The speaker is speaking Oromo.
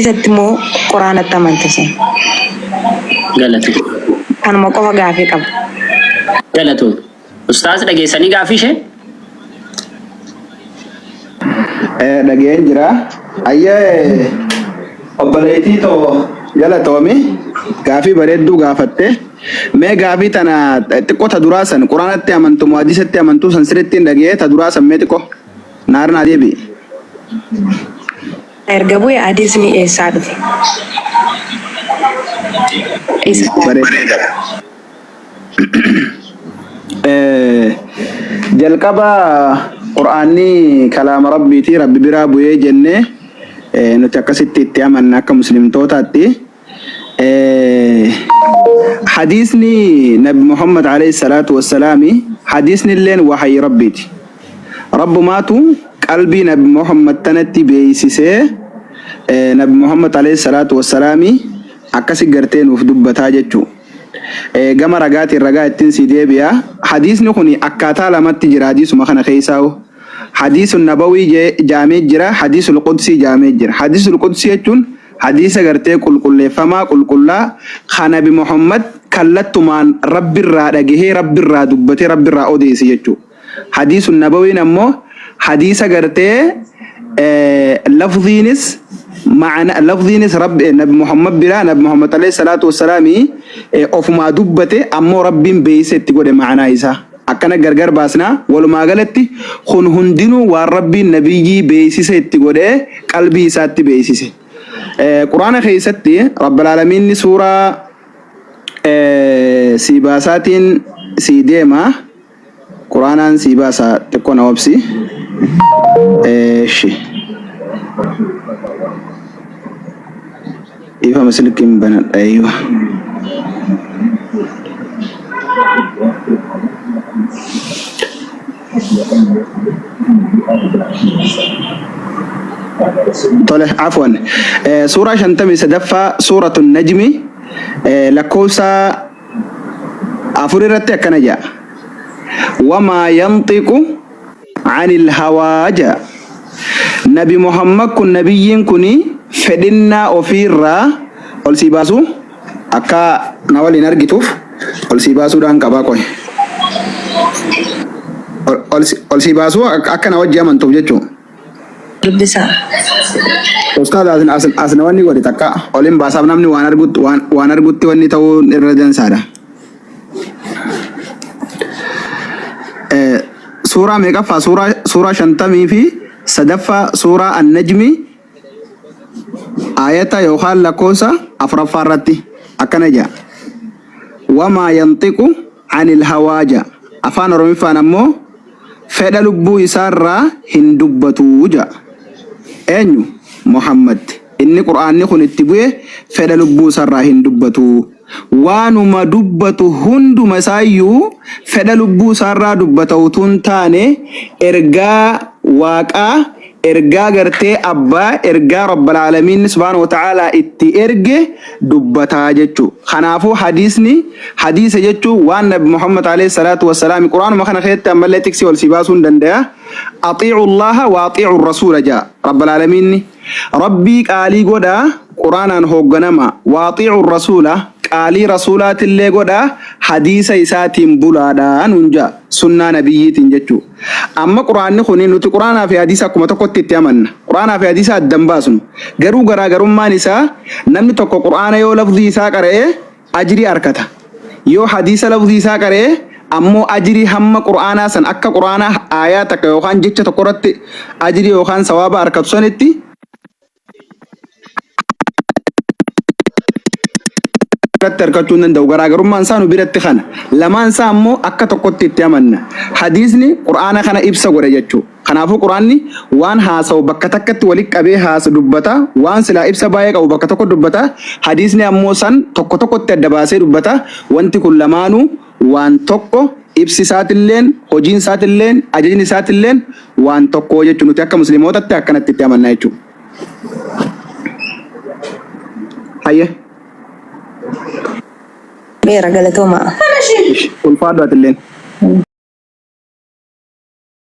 Hadiisatti moo Qur'aanatti amantu isin? Galatoomi. Kanuma qofa gaafii qaba. Galatoomi. Ustaaz dhageessanii gaafii ishee? Dhaga'een jira. Ayyee obboleettii too galatoomi. Gaafii bareedduu gaafatte. Mee gaafii tana xiqqoo ta duraa san quraanatti amantu moo hadiisatti amantuu san sirriitti hin dhaga'ee ta duraa san mee xiqqoo naar naa deebi'i. Erga bu'e hadiisni eessaa dhufe? Isa. Bareedaadha. Jalqaba Qur'aanni kalaama Rabbiiti Rabbi biraa bu'ee jennee nuti akkasitti itti amanna akka muslimtootaatti. Hadiisni Nabi Muhammad alayhi salaatu wassalaami hadiisni illeen wahayii Rabbiiti. Rabbumaatu qalbii Nabi Muhammad tanatti beeysisee Nabi Muhammad alayhi salaatu wassalaami akkasi gartee nuuf dubbataa jechuu. Gama ragaatiin ragaa ittiin sii deebi'a. Hadiisni kun akkaataa lamatti jira hadiisuma kana keessaa'u. Hadiisun nabawii jaamee jira, hadiisul qudsii jaamee jira. Hadiisul qudsii jechuun Hadiisa gartee qulqulleeffamaa, qulqullaa, ka nabi Muhammad kallattumaan Rabbirraa dhagahee, Rabbirraa dubbatee, Rabbirraa odeesse jechuu. Hadiisun nabawiin ammoo hadiisa gartee lafziinis ma'ana lafziinis Rabbi nabi Muhammad biraa nabi Muhammad alayhi salaatu wassalaami ofumaa dubbate ammoo Rabbiin beeyse itti godhe ma'anaa isaa. Akkana gargar baasna. Walumaa galatti kun hundinuu waan Rabbiin nabiyyii beeysisa itti godhee qalbii isaatti beeysise. Qur'aana keessatti Rabbal Aalamiinni suuraa sii baasaatiin sii deema. Qur'aanaan sii baasa xiqqoo na obsi. Eeshi. Dhiifama silkiin banadha eeyyuu. Tole afwan. Suuraa 53ffaa suuratun najmi lakkoofsa 4 irratti akkana jedha. Wamaa yanxiqu anil hawaa jedha. Nabi Muhammad kun nabiyyiin kun fedhinnaa ofiirraa ol sii baasuu akka na waliin argituuf ol sii baasuudhaan qabaa qoy. Ol sii baasuu akka na wajji amantuuf jechuudha. Dubbisaa. Ustaaz as as as na wanni godhe takka ol hin baasaaf namni waan argutti waan waan argutti wanni ta'uu irra dansaadha. Suuraa meeqaffaa? Suuraa 53ffaa suuraa An-Najmi aayata yookaan lakkoofsa 4ffaa irratti akkana jedha. Wamaa yanxiqu anil hawaa jedha. Afaan Oromiffaan ammoo fedha lubbuu isaarraa hin dubbatu jedha. Eenyu? Muhammad. Inni Qur'aanni kun itti bu'e fedha lubbuu isaarraa hin dubbatu. Waanuma dubbatu hunduma isaayyuu fedha lubbuu isaarraa dubbata utuu hin taane ergaa Waaqaa, ergaa gartee Abbaa, ergaa Rabbal Aalamiinni subhaanahu wa ta'aalaa itti erge dubbata jechuu. Kanaafuu hadiisni hadiisa jechuun waan Nabi Muhammad alayhi salaatu wassalaami Qur'aanuma kana keessatti ammallee tiksii ol si baasuu hin dandaya. Axiicu Allaaha wa axiicu Rasuula ja'a Rabbal Aalamiinni. Rabbii qaalii godhaa Qur'aanaan hoogganamaa. Wa axiicu Rasuula qaalii Rasuulaatillee godhaa hadiisa isaatiin bulaadha nuun ja'a. Sunnaa Nabiyyiitiin jechuu. Amma Qur'aanni kuni nuti Qur'aanaa fi hadiisa akkuma tokkotti itti amanna. Qur'aanaa fi hadiisa adda hin baasnu. Garuu garaagarummaan isaa namni tokko Qur'aana yoo lafzii isaa qara'e ajrii arkata. Yoo hadiisa lafzii isaa qara'e ammoo ajrii hamma Qur'aanaa san akka Qur'aanaa aayaa takka yookaan jecha tokko irratti ajrii yookaan sawaaba arkatu sanitti irratti arkachuu hin danda'u. Garaagarummaan isaa nu biratti kana. Lamaan isaa ammoo akka tokkotti itti amanna. Hadiisni Qur'aana kana ibsa godha jechuudha. Kanaafuu Qur'aanni waan haasawu bakka takkatti walitti qabee haasa dubbata. Waan silaa ibsa baay'ee qabu bakka tokko dubbata. Hadiisni ammoo san tokko tokkotti adda baasee dubbata. Wanti kun lamaanuu waan tokko ibsi isaatilleen, hojiin isaatilleen, ajajni isaatilleen waan tokko jechuudha. Nuti akka musliimootatti akkanatti itti amanna jechuudha. Hayyee. Beera galatoomaa. Ulfaadhu atilleen.